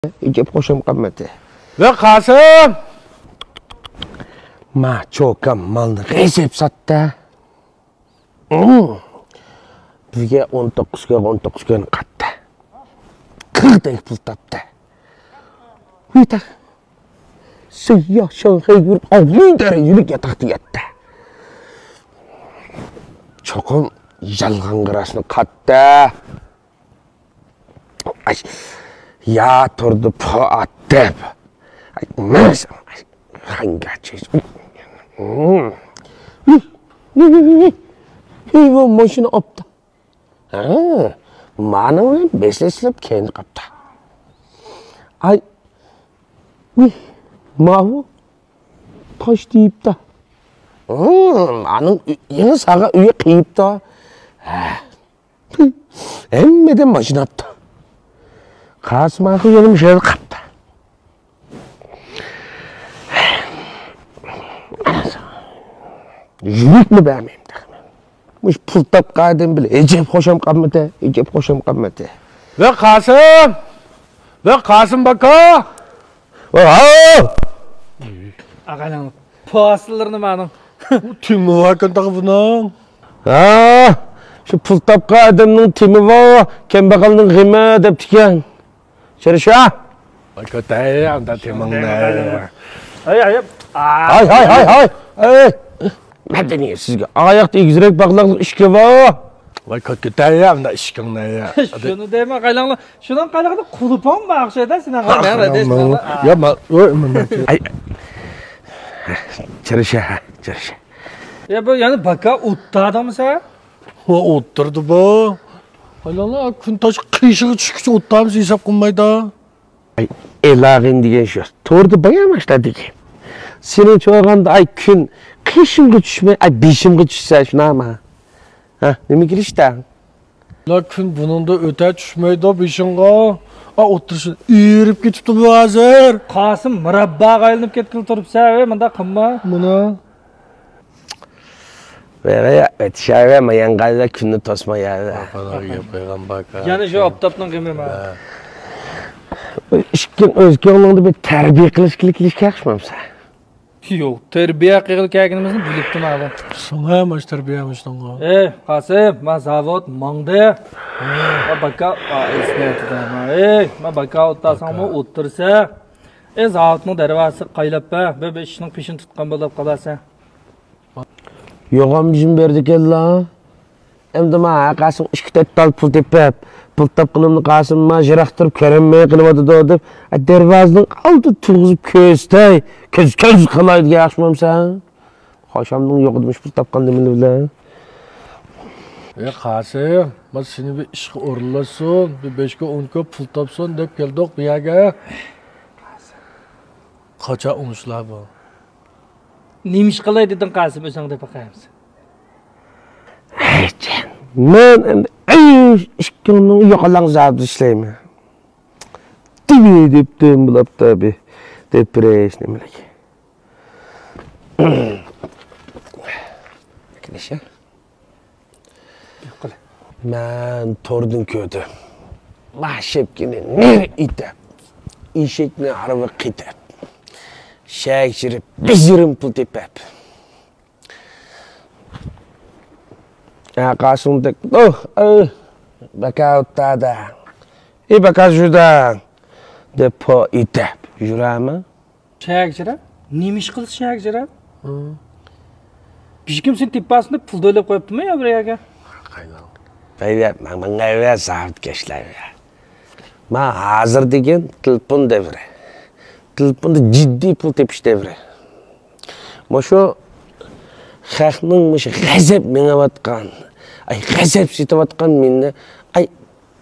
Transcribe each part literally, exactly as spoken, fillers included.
ئېگىپ خوشام قالمىدى. ۋە قاسىم! ما چوكام مالنى غېزىپ ساتتى. بىزگە ئون توققۇز كۈن، ئون توققۇز كۈن قاتتى. قىردەك پۇل تاپتى. ۋىتاق. سىيا شاڭخەي بىر ئاۋۇي دەرىجىلىك ياتاقتا ياتتى. چوقۇم يالغان قاراشنى قاتتى. ئاي، يا تۇردى پو ئات دەپ. ئاي، مەس-، ئاي، خەنگە چېچ. ھىي، ھىي، ھىي، ھىي، ھىي، ھىي، بۇ ماشىنا ئاپتا. ھە، مانىڭ بىلەن بېسىلىپ كەينى قاپتا. ئاي، ھىي، ماۋۇ تاش تېيىپتا. ھىم، ئانىڭ ئۆ-، يېڭى ساغا ئۆيى قېيىپتا. ھە. ھەممىدىن ماشىنا ئاپتا. قاسىم ئاخۇ يەنە مۇشۇ يەردە قاپتا. يۈرەكنى بەرمەيمەن تېخى. مۇشۇ پۇل تاپقان ئادەم بىلەن ئەجەب خوشام قالمىدى، ئەجەب خوشام قالمىدى. ۋە قاسىم! ۋە قاسىم باكا! ۋە ھاۋ! ئاغاينىڭ پاسىللىرىنى مانىڭ. تېمى باركەن تېخى بۇنىڭ. ھا، شۇ پۇل تاپقان ئادەمنىڭ تېمى بار، كەمبەغەلنىڭ غېمى دەپتىكەن. چىرىشا! ۋاي كۆتەي، ئاندا تېمىڭنى. ھاي، ھاي، ھاي. ھاي، ھاي، ھاي، ھاي. ئەي. مەدەنىيەت سىزگە ئاياقتا ئېگىزرەك باغلاقلىق ئىشىكى بار. ۋاي كۆتەي، ئاندا ئىشىكىڭنى. شۇنى دەيمەن، قايلاڭلار. شۇنىڭ قايلاقتا قۇلۇپۇڭ بار ئوخشايدۇ، سېنىڭ. ھا، مەن ھا، رەدىس ماڭا. يا، ما، ئۆي، مانا. ئەي. چىرىشا، چىرىشا. يا، بۇ يەنە باكا ئوتتا ئادەممۇ سەن؟ ۋا ئولتۇردى بۇ. قايلاڭلار، كۈن تاش قېشىغا چۈشكىچە ئولتۇرامسىز ھېساب قىلمايدا. ئاي، ئېلاغىن دېگەن شۇ. توردا بايام ئاشلار دېگەن. سېنىڭ چوغاندا ئاي كۈن قېشىمغا چۈشمەي، ئاي بېشىمغا چۈشسە شۇناما. ھە، نېمە كېلىشتە؟ لا كۈن بۇنىڭدا ئۆتە چۈشمەيدۇ بېشىڭغا. ئا، ئولتۇرۇشى ئېرىپ كېتىپتۇ بۇ ھازىر. قاسىم مۇرابباغا ئايلىنىپ كەتكىلى تۇرۇپسەن، ئەي، مۇنداق قىلما. مانا. ۋە، ۋە، ئۆتۈشەۋە، ماياڭغايلا كۈننى توسمايەۋە. ئاپىلار يەپ قويغان باكا. يەنە شۇ ئاپتاپنىڭ غېمى ما. ئىككىڭ ئۆز كۆڭلۈڭدە بىر تەربىيە قىلىش كېلىشكە ياخشىمامسەن؟ يوق، تەربىيە قىلغىلى كەلگىنىمىزنى بىلىپتىمەن ئاغا. ساڭا ماش تەربىيە مۇشتۇڭغۇ. ئەي، قاسىم، ما زاۋۇت ماڭدى. ما باكا، ئا، ئېسنى ئېيتىدۇ. ئەي، ما باكا ئولتۇرساڭمۇ ئولتۇرسا. ئەي، زاۋۇتنىڭ دەرۋازىسىغا قايلاپ بەر، بىر، بىر ئىشنىڭ پېشىنى تۇتقان بولۇپ قالارسەن. يوغان بېشىم بېرىدىكەنلا. ئەمدى ما قاسىم ئىككى تۆت تال پۇل تېپىپ، پۇل تاپقىنىمنى قاسىم ما يىراقتۇرۇپ كۆرەلمەي قېلىۋاتىدۇ دەپ، دەرۋازىنىڭ ئالدىدا تۇرغۇزۇپ كۆرسىتەي، كۆز، كۆز قىلاي دېگەن ياخشىمامسەن؟ خوشامنىڭ يوقىدىمۇ پۇل تاپقان نېمىلىرى بىلەن. ئەي قاسىم، ما سېنى بىر ئىشقا ئورۇنلاشسۇن، بىر بەش كۈن، ئون كۈن پۇل تاپسۇن دەپ كەلدۇق بۇ يەرگە. قاچا ئوڭۇشلار بۇ. نېمە ئىش قىلاي دېدىڭ قاسىم، ئۆزۈڭ دەپ باقايمىز. ھەيجان، مەن ئەمدى ئەي ئىككىڭنىڭ يوقىلاڭ زادى ئىشلەيمەن. دېمەي دەپتىم بۇلاپتا بى دېپرېش نېمىلىك. كېلىشە. مەن توردىن كۆردۈم. ماشەپكىنى نېرى ئېتەپ، ئېشەكنى ھارۋا قېتىپ، شەكىرىپ بىر يېرىم پۇل تېپىپ. ھە، قاسىم دەك، ئوھ، ئوھ، بەكا ئوتتادا. ئى، بەكا جۈدە، دەپ پو ئېتەپ يۈرەمەن. شەھەرگە چىرە؟ نېمە ئىش قىلسا شەھەرگە چىرە؟ ھىم. بىشكىم سېنى تېپىپ بارسۇن دەپ پۇل تۆلەپ قويۇپتىمۇ يا بىر يەرگە؟ قايناڭ. بەيۋەت، ماڭ، ماڭ، ئەۋە زاۋۇت كەشلەر. ما ھازىر دېگەن تېلېفون دەۋرى. تېلېفوندا جىددىي پۇل تېپىش دەۋرى. مۇشۇ خەقنىڭ مۇشۇ غەزەپ مېڭىۋاتقان، ئاي، غەزەپ سېتىۋاتقان مېنى، ئاي،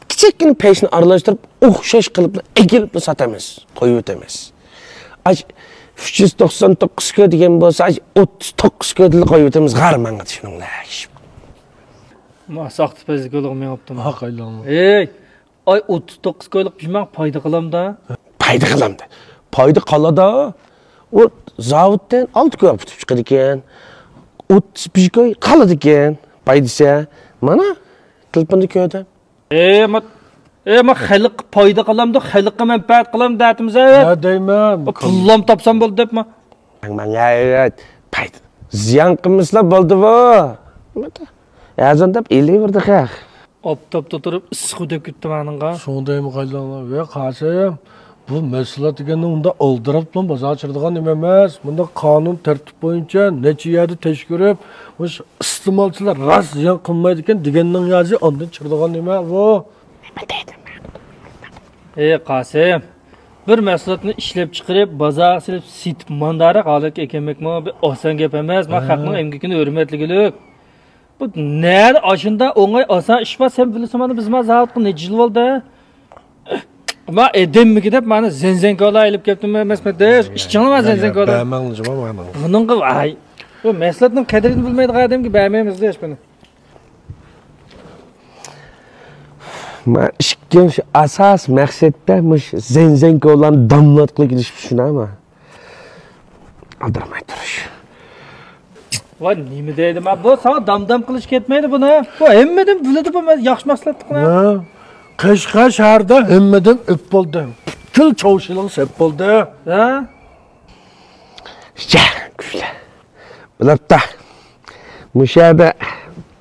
كىچىككىنە پەيشىنى ئارىلاشتۇرۇپ، ئوخشاش قىلىپلا ئەكېلىپلا ساتىمىز، قويۇۋېتىمىز. ئاش، ئۈچ يۈز توقسان توققۇز كو دېگەن بولسا، ئاش، ئوتتۇز توققۇز كودىلا قويۇۋېتىمىز، غار ماڭا شۇنىڭ نەگىشىپ. ما ساختا پەيزى كۆلىگە مېڭىپتىمۇ؟ ھا، قايلاڭ. ئەي، ئاي، ئوتتۇز توققۇز كويلۇق پىشماڭ پايدا قىلامدا؟ پايدا قىلامدا. پايدا قالىدا. ئۇ زاۋۇتتىن ئالتە كوي پۈتۈپ چىقىدىكەن. ئوتتۇز بەش كوي قالىدىكەن. پايدىسى. مانا، تېلېفوندا كۆردۈم. ئەي، ما، ئەي، ما خەلققە پايدا قىلامدۇ، خەلققە مەنپەئەت قىلامدۇ دەتىمىز ئەي. نە دەيمەن؟ پۇللام تاپسام بولدى دەپما. ماڭا پايدا، زىيان قىلمىسىلا بولدىغۇ. ھەزان دەپ ئېلىۋەردى خەق. ئاپتاپتا تۇرۇپ ئىسسىق دەپ كېتىپتۇ مانىڭغا. شۇڭا دەيمەن قايلاڭلار. ۋە قاسىم، بۇ مەھسۇلات دېگەننى ئۇنداق ئالدىراپلا بازار چىرىدىغان نېمە ئەمەس. بۇنداق قانۇن تەرتىپ بويىچە نەچچە يەردە تەكشۈرۈپ، مۇشۇ ئىستېمالچىلار راست زىيان قىلمايدىكەن دېگەننىڭ يازى ئاندىن چىرىدىغان نېمە بۇ. ئەي قاسىم، بىر مەھسۇلاتنى ئىشلەپچىقىرىپ، بازارغا سېلىپ سېتىپ ماندارەك ھالەتكە ئەكەلمەكمۇ بىر ئاسان گەپ ئەمەس. ما خەقنىڭ ئەمگىكىنى ھۆرمەتلىگۈلۈك. بۇ نەدە ئاشۇنداق ئوڭاي ئاسان ئىش بار؟ سەن بىلىسەن مانا بىز ما زاۋۇتقا نەچچە يىل بولدى. ما ئەدەممىگە دەپ مانا زەنزەڭ كولا ئېلىپ كەپتىمەن ئەمەسمۇ دەش؟ ئىچىڭلار ما زەنزەڭ كولا. بەرمەڭلار جۇما بەرمەڭلار. بۇنىڭغا ۋاي. بۇ مەھسۇلاتنىڭ قەدرىنى بىلمەيدىغان ئادەمگە بەرمەيمىز دەش بۇنى. ما ئىككىڭ شۇ ئاساس مەقسەتتە مۇش زەنزەڭ كولانى داملاتقىلى كېلىشىپ شۇناما. ئالدىرىماي تۇرۇش. ۋاي نېمە دەيدۇ ما؟ بۇ ساڭا دام-دام قىلىش كەتمەيدۇ بۇنى. بۇ ھەممىدىن بىلىدۇ بۇ ياخشى مەھسۇلاتلىقنى. ھە؟ قەشقەر شەھىرىدە ھەممىدىن ئۆپ بولدى. پۈتكۈل چاۋشىلىغا سەپ بولدى. ھە؟ شە، كۈچلە. بىلەپتا. مۇشۇ يەردە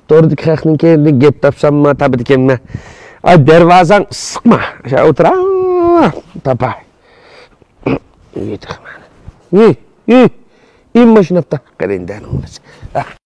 توردىكى خەقنىڭ كەينىدىن گەپ تاپسامما تاپىدىكەنمەن. ئاي دەرۋازاڭ ئىسسىقما. شۇ ئولتۇرا تاپاي. ئۆي تېخى مانا. ئۆي، ئۆي. ئىم ماشىناپتا. قېرىندەنىڭ.